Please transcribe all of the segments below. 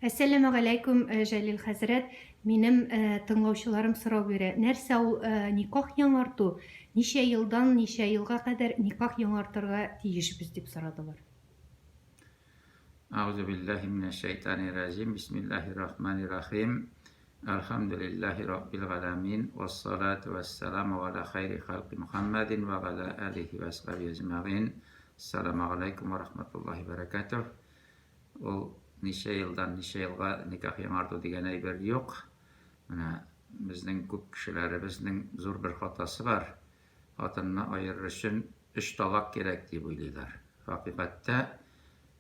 Әссәламегаләйкүм, э, Җәлил хәзрәт. Минем э, тыңлаучыларым сорау бирә. Нәрсә ул э, никах яңарту? Ничә елдан ничә елга кадәр никах яңартырга тиешбез дип сорадылар. Әгъузу биллаһи минәш шайтанир раҗим. Бисмиллаһир рахманир рахим. Әлхәмдүлиллаһи раббил галәмин. Вассалату вассаламу аля хайри халқи Мухаммадин ва аля алихи ва асхаби әҗмәгыйн. Ассаламу алейкум ва рахматуллаһи ва баракатуһ. Ул ничә елдан ничә елга никах яңарту дигән әйбер юк. Менә безнең күп кешеләребезнең зур бер хатасы бар. Хатынны аерыр өчен өч талак кирәк дип уйлыйлар. Хакыйкатьтә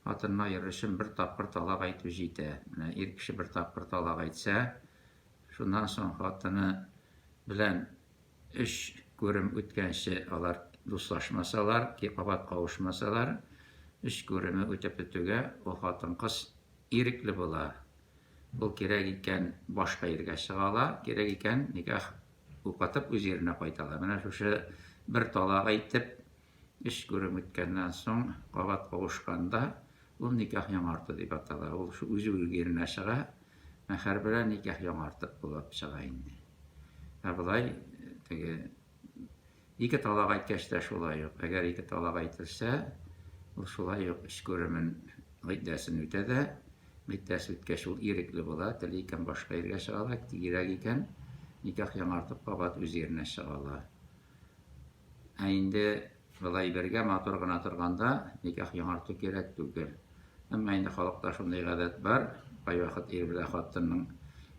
хатынны аерыр өчен бер тапкыр талак әйтү җитә. Менә ир кеше бер тапкыр талак әйтсә, шуннан соң хатыны белән Өч күрем үткәнче алар дуслашмасалар, кабат кавышмасалар, өч күреме үтеп бетүгә, ул хатын-кыз ирекле була. Ул кирәк икән башка иргә чыга ала, кирәк икән никах укытып үз иренә кайта ала. Менә шушы бер талак әйтеп, өч күрем үткәннән соң кабат кавышканда, ул никах яңарту дип атала. Ул үз иренә чыга, мәһәр белән никах яңартып булып чыга инде. Ә болай теге ике талак әйткәч тә шулай ук. Әгәр ике талак әйтелсә, ул шулай ук өч күремен гыйддәсен үтә дә, гыйддәсе үткәч ул ирекле була, тели икән башка иргә чыга ала, кирәк икән никах яңартып кабат үз иренә чыга ала. Ә инде болай бергә матур гына торганда никах яңарту кирәк түгел. Әмма инде халыкта шундый гадәт бар, кайвакыт ир белән хатынның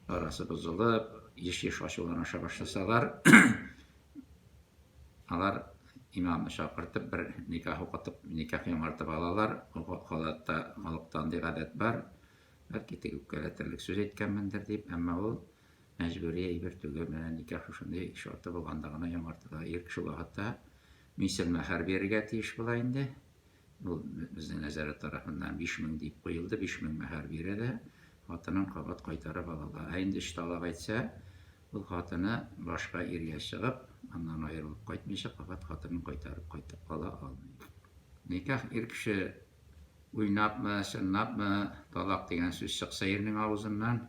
арасы бозылып, еш-еш ачуланыша башласалар, алар имамны чакыртып, бер никах укытып, никах яңартып алалар. Ул халыкта, халыкта андый гадәт бар. Бәлки теге үпкәләтерлек сүз әйткәнмендер дип, әмма ул Мәҗбүри әйбер түгел, менә никах шушындый шарты булганда гына яңартыла. Ир кеше вакытта мисел мәһәр бирергә тиеш була инде. Ул безнең нәзарәт тарафыннан 5000 дип куелды, 5000 мәһәр бирә дә, хатынын кабат кайтарып ала ала. Ә инде өч талак әйтсә, ул хатыны башка иргә чыгып, аннан аерылып кайтмыйча, кабат хатынын кайтарып кайтып ала алмый. Никах ир кеше уйнапмы, чынлапмы, талак дигән сүз чыкса ирнең авызыннан,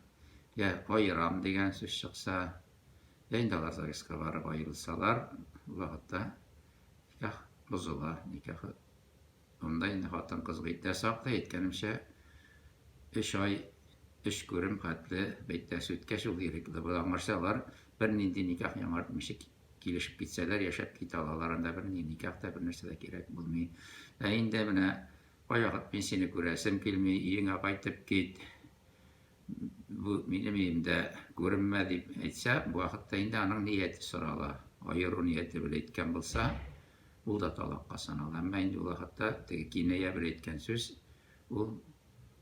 Я аерам дигән сүз чыкса, я инде алар ЗАГСка барып аерылсалар, ул вакытта никах бозыла, никах. Монда инде хатын-кыз гыйддә саклый, әйткәнемчә, өч ай, өч күрем хәтле гыйддәсе үткәч, ул ирекле була. Аңарча алар бернинди никах яңартмыйча килешеп китсәләр, яшәп китә алалар. Анда бернинди никах та, бернәрсә дә кирәк булмый. Ә инде менә кайвакыт мин сине күрәсем килми, өеңә кайтып кит, Бу минем өемдә күренмә дип әйтсә, бу вакытта инде аның нияте сорала. Аеру нияте белән әйткән булса, ул да талакка санала. Әмма инде ул вакытта теге киная белән әйткән сүз, ул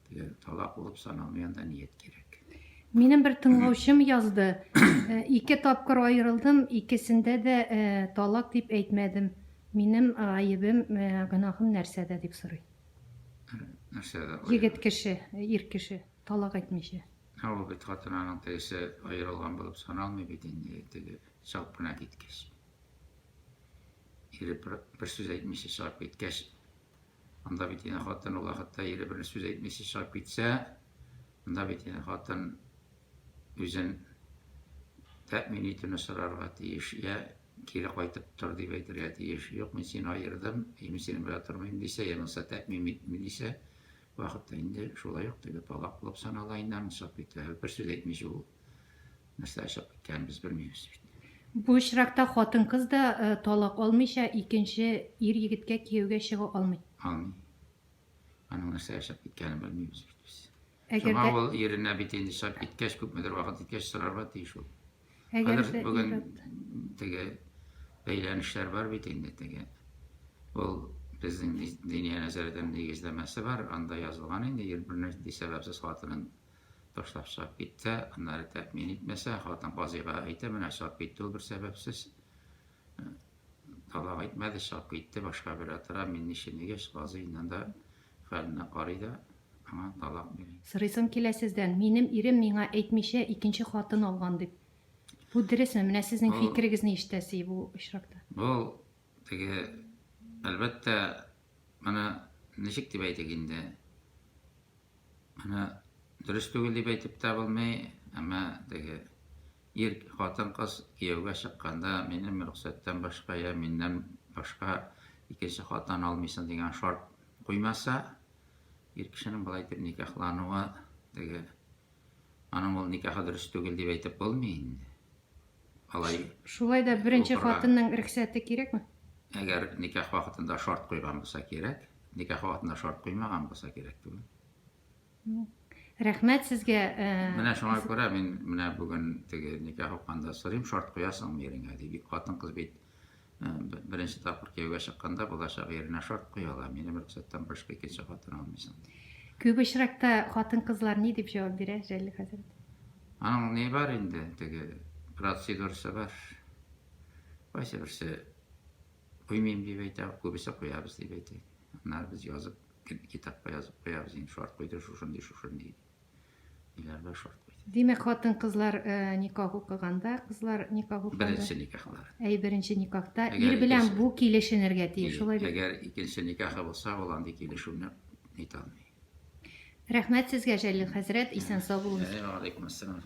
теге талак булып саналмый, анда ният кирәк. Минем бер тыңлаучым язды. Э, ике тапкыр аерылдым, икесендә дә э, талак дип әйтмәдем. Минем гаебем, э, гөнаһым нәрсәдә дип сорый. Нәрсәдә? Егет кеше, ир кеше, талак әйтмичә. Ә ул бит хатын аның тегесе аерылган булып саналмый бит инде, теге чыгып кына киткәч. Ире бер, бер сүз әйтмичә чыгып киткәч, анда бит инде хатын ул вакытта ире бер сүз әйтмичә чыгып китсә, анда бит инде хатын үзен тәэмин итүне сорарга тиеш, я кире кайтып тор дип әйтергә тиеш. Юк, мин сине аердым, мин синең белән тормыйм дисә, я булмаса тәэмин итмим дисә, вакытта инде шулай ук теге талак булып санала инде аның чыгып китүе. Бер сүз әйтмичә ул нәрсә чыгып киткәнен без белмибез бит. Бу очракта хатын-кыз да э, талак алмыйча икенче ир-егеткә кияүгә чыга алмый. Алмый. Аның нәрсә чыгып киткәнен белмибез бит без. Әгәр Шуңа ул иренә бит инде чыгып киткәч, күпмедер вакыт үткәч сорарга тиеш ул. Әгәр дә бүген теге бәйләнешләр бар бит инде теге. Ул безнең диния нәзарәтенең нигезләмәсе бар, анда язылган инде ир бернинди сәбәпсез хатынын ташлап чыгып китсә, аннары тәэмин итмәсә, хатын казыйга әйтә, менә чыгып китте ул бер сәбәпсез. Талак әйтмәде, чыгып китте, башка берәү тора, мин ничек дигәч, казый инде анда хәленә карый да, аңа талак бирә. Сорыйсым килә сездән, минем ирем миңа әйтмичә икенче хатын алган дип. Бу дөресме? Менә сезнең фикерегезне ишетәсе бу очракта. Бу теге, әлбәттә, моны ничек дип әйтик инде? Моны Дөрес түгел дип әйтеп тә булмый, әмма теге ир хатын-кыз кияүгә чыкканда минем рөхсәттән башка я миннән башка икенче хатын алмыйсың дигән шарт куймаса, ир кешенең болай итеп никахлануы теге аның ул никахы дөрес түгел дип әйтеп булмый инде. Алай Шулай да беренче укырга. хатынның рөхсәте кирәкме? Әгәр никах вакытында шарт куйган булса кирәк, никах вакытында шарт куймаган булса кирәк түгел. Рәхмәт сезгә. Э, менә шуңа күрә мин менә бүген теге никах укыганда сорыйм, шарт куясыңмы иреңә дип. Хатын-кыз бит э, беренче тапкыр кияүгә чыкканда булачак иренә шарт куя ала. Минем рөхсәттән башка икенче хатын алмыйсың. Күп очракта хатын-кызлар ни дип җавап бирә, Җәлил хәзрәт? Аның ни бар инде, теге процедурасы бар. Кайсы берсе куймыйм дип әйтә, күбесе куябыз дип әйтә. Аннары без язып Китапка язып куябыз инде, шарт куйды, шушындый, шушындый. Ниләр бар, шарт куйды. Димәк, хатын-кызлар э, никах укыганда, кызлар никах укыганда. Беренче никахлар. Әй, беренче никахта ир белән бу килешенергә тиеш, шулай бит? Әгәр икенче никахы булса, ул андый килешүне әйтә алмый. Рәхмәт сезгә, Җәлил хәзрәт, исән-сау булыгыз. Вәаләйкүм әссәлам.